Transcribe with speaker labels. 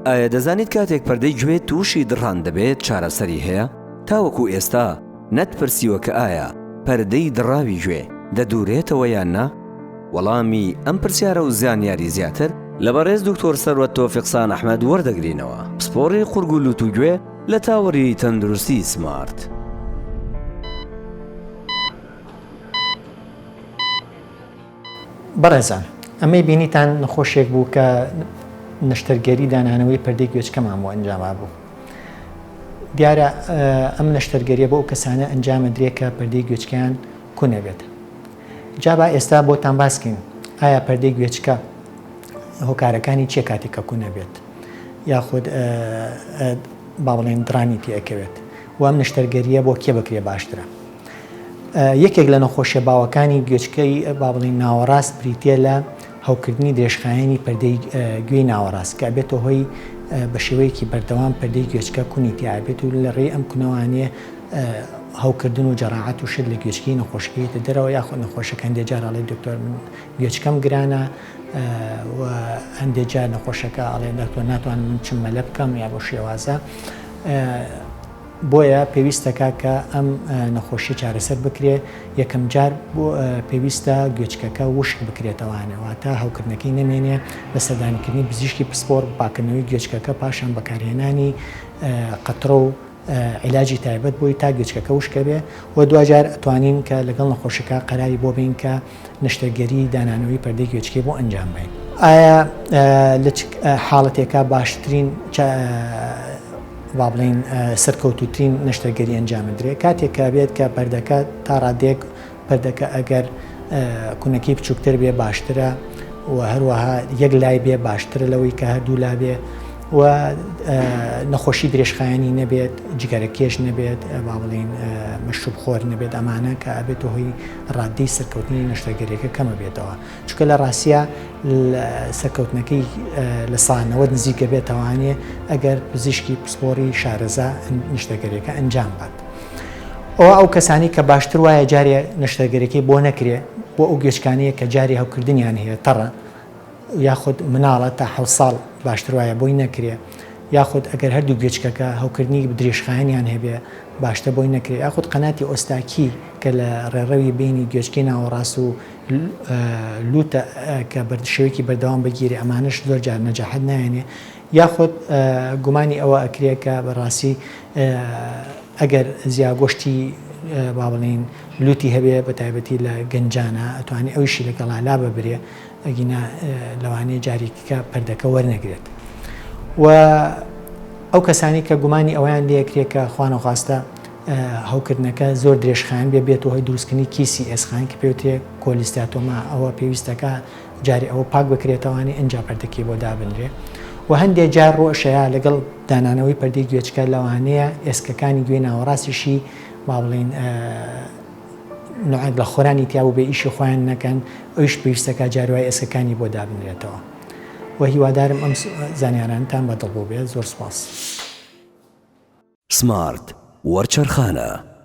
Speaker 1: ئایا دەزانیت کاتێک پەردەی گوێ تووشی دڕان دەبێت چارەسەری هەیە؟ تاوەکو ئێستا نەتپرسیوە کە ئایا پەردەی دڕاوی گوێ دەدورێتەوە یان نا؟ وەڵامی ئەم پرسیارە و زانیاری زیاتر لە بەڕێز دکتۆر سەروەت تۆفیق سان ئەحمەد وەردەگرینەوە، پسپۆڕی قورگ و لوت و گوێ لە تاوەری تەندروستی سمارت.
Speaker 2: بەڕێزان ئەمەی بینیتان نەخۆشێک بوو کە نەشتەرگەری دانانەوەی پەردەی گوێچکەمان بۆ ئەنجامابوو. دیارە ئەم نەشتەرگەریە بۆ ئەو کەسانە ئەنجامەدرێ کە پەردەی گوێچکەیان کونەبێت. جا با ئێستا بۆتان باسکەین ئایا پەردەی گوێچکە هۆکارەکانی چیە کاتێک کە کونەبێت یاخود با بڵێن دڕانی تێ ئەکەوێت و ئەم نەشتەرگەریە بۆ کێ بکرێ باشترە. یەکێک لە نەخۆشیە باوەکانی گوێچکەی با بڵێین ناوەڕاست بریتیە لە هەوکردنی درێژخایەنی پەردەی گوێی ناوەڕاست کە ئەبێتە هۆی بە شێوەیەکی بەردەوام پەردەی گوێچکە کونی تیا ئەبێت و لە ڕێی ئەم کونەوانەیە هەوکردن و جەراعەت و شت لە گوێچکەی نەخۆشەکە یێتە دەرەوە یاخود نەخۆشەکە هەندێک جار ئەڵێ دکتۆر من گوێچکەم گرانە و هەندێک جار نەخۆشەکە ئەڵێ دکتۆر ناتوانم من چم مەلە بکەم یا بۆ شێوازە بۆیە پێویستەکا کە ئەم نەخۆشیە چارەسەر بکرێ، یەکەم جار پێویستە گوێچکەکە وشک بکرێتەوانێ واتە هەوکردنەکەی نەمێنێ بە سەردانیکردنی پزیشکی پسپۆڕ پاکردنەوەی گوێچکەکە پاشان بەکارهێنانی قەترە و عیلاجی تایبەت بۆی تا گوێچکەکە وشکەبێ و دواجار ئەتوانین کە لەگەڵ نەخۆشەکە قەراری بۆ بین کە نەشتەرگەری دانانەوەی پەردەی گوێچکەی بۆ ئەنجام بەین. ئایا لە چ حاڵەتێکا باشترین با بڵێین سەرکەوتووترین نەشتەرگەری ئەنجام بدرێت؟ کاتێک کە بێت کە پەردەکە تا ڕادەیەک پەردەکە ئەگەر کونەکەی بچووکتر بێ باشترە و هەروەها یەک لای بێ باشترە لەوەی کە هەردوو لا بێ و نەخۆشی درێژخایەنی نەبێت، جگەرەکێش نەبێت، با بڵێین مەشروب خۆر نەبێت، ئەمانە کە ئەبێتە هۆی ڕاددەی سەرکەوتنی نەشتەرگەریەکە کەمە بێتەوە چونکە لە ڕاستیا سەرکەوتنەکەی لە سا 90 نزیکە بێتەوانێ ئەگەر پزیشکی پسپۆڕی شارەزا نەشتەرگەریەکە ئەنجام بات. ئەوە ئەو کەسانی کە باشتر وایە جارێ نەشتەرگەریەکەی بۆ نەکرێ بۆ ئەو گوێچکانەیە کە جارێ هەوکردنیان هەیە تەڕە یاخود مناڵە تا حەوت ساڵ باشتر وایە بۆی نەکرێ یاخود ئەگەر هەردوو گوێچکەکە هەوکردنی درێژخایەنیان هەبێ باشتە بۆی نەکرێ یاخود قەناتی ئۆستاکی کە لە ڕێڕەوی بینی گوێچکەی ناوەڕاست و لوتە کە بە شێوەیەکی بەردەوام بگیرێ ئەمانەش زۆر جار نەجاحەت نایەنێ یاخود گومانی ئەوە ئەکرێ کە بەڕاستی ئەگەر زیاگۆشتی با بڵێین لوتی هەبێ بە تایبەتی لە گەنجانە ئەتوانێ ئەویشی لەگەڵا لا ببرێ ئەگینا لەوانەیە جارێکیکە پەردەکە وەرنەگرێت و ئەو کەسانی کە گومانی ئەویان لێکرێ کە خوانەخواستە هەوکردنەکە زۆر درێژخایەن بێ بێت و هۆی دروستکردنی کیسی ئێسقان کە پێوترێ cholesteatoma ئەوە پێویستەکە جاری ئەوە پاک بکرێتەوانی ئینجا پەردەکەی بۆ دابنرێ و هەندێک جار ڕۆشەیە لەگەڵ دانانەوەی پەردەی گوێچکە لەوانەیە ئێسکەکانی گوێی ناوەڕاستیشی با بڵین نوعێک لە خورانی تیا بووبێ ئیشی خۆیان نەکەن ئەویش پێویستەکا جاروای ئێسکەکانی بۆ دابنرێتەوە و هیوادارم ئەم زانیارانتان بە دڵ بووبێت زۆر سوپاس.
Speaker 1: سمارت وەرچەرخانە.